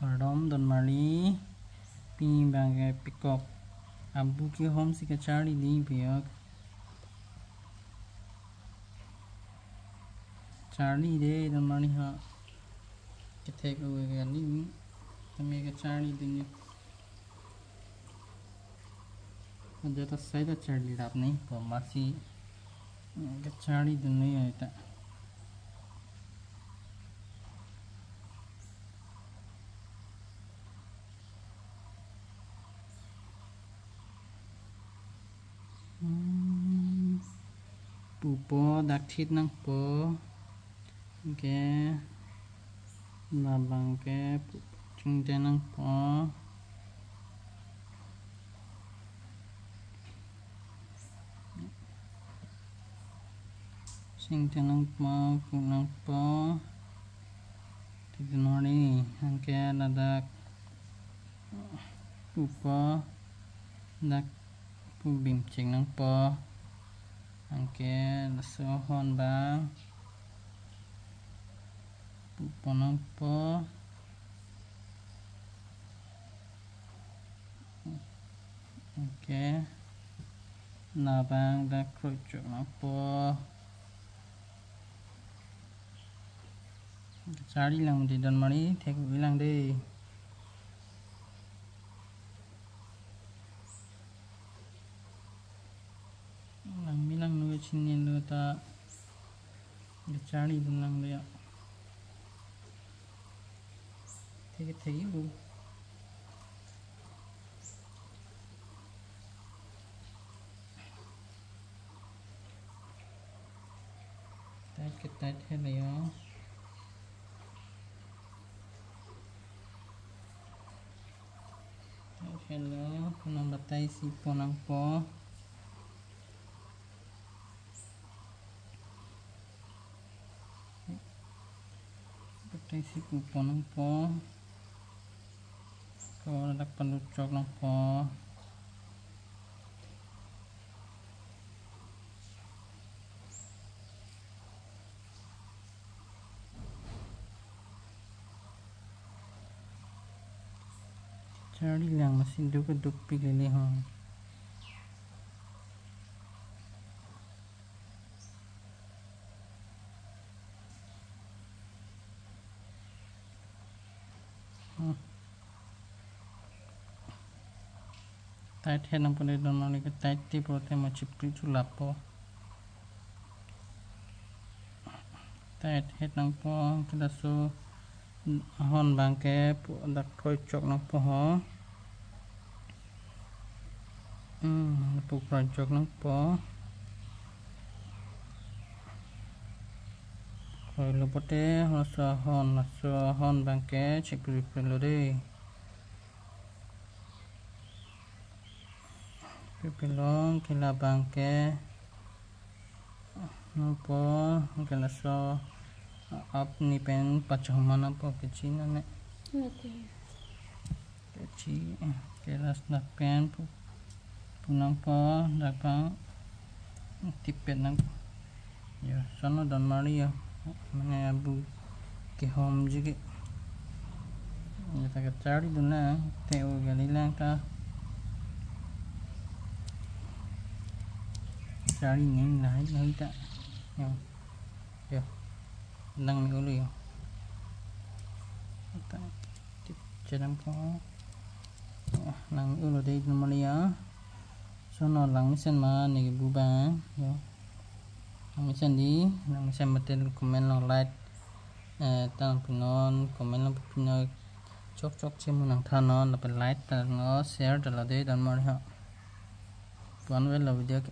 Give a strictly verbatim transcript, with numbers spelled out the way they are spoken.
Kardom donmarli, pini abang ke pekok abu kehom si kacharli ding piyok. Charli dei donmarli ha. Kethek ave kali, tame kacharli ding. Ajat asai ta charli rap ni, po masi, mm, kacharli dun ni ai ta. Hmm. Pupo dak thit nangpo. Anke labang ke pu-, chingte nangpo. Chingte nangpo, pu nangpo. Titin hori, anke ladak pupo, dak pu bimchek nangpo. Anke laso ahon abang pupo nangpo. Anke labang dak kroichok nangpo. Charli lang dei donmarli, thek-ui lang dei. Langme langno chinilo ta kacharli dun lang dei ya. Thek thek-i bu. Tight ke tight helo. Tight helo, pu nang batai si po nangpo. Batai si pupo nangpo. Ko ladak paluchok nangpo. Charli lang masi duk duk pi lele ho. Hmm. Tight het nangpo dei donmarli, ke tight ti pulote mo chipri chulappo. Tight het nangpo, ke laso ahon abang ke pu dak kroichok nangpo ho. Hmm, pu kroichok nangpo. Kroilo pote, laso ahon, laso ahon abang ke chipri prilo dei. Pipilong ke labang ke nangpo, ke laso apni pen pachoma nangpo kechi nane. Mati. Kechi, ke laso dak pen pu, pu nangpo, dak abang tipet nangpo. Yo, lason lo donmarli yo. Mane abu kehomji ke. Yo ta kacharli dun nang, te o gali lang ta. Charli neng lahai lahai ta. Yo. Yo. Langme-olo yo. Ta tip chenam ko. Yo, langme-olo dei donmarli ya. Lason lo langmesen ma ne ke bu abang. Yo. Langmesen dei, langmesen mate comment along like, eh, tang pinon, comment along pinon, chok chokche mu nangthannon, lapen like ta no, share ta lo dei donmarli ho. Pu-an avelo video ke.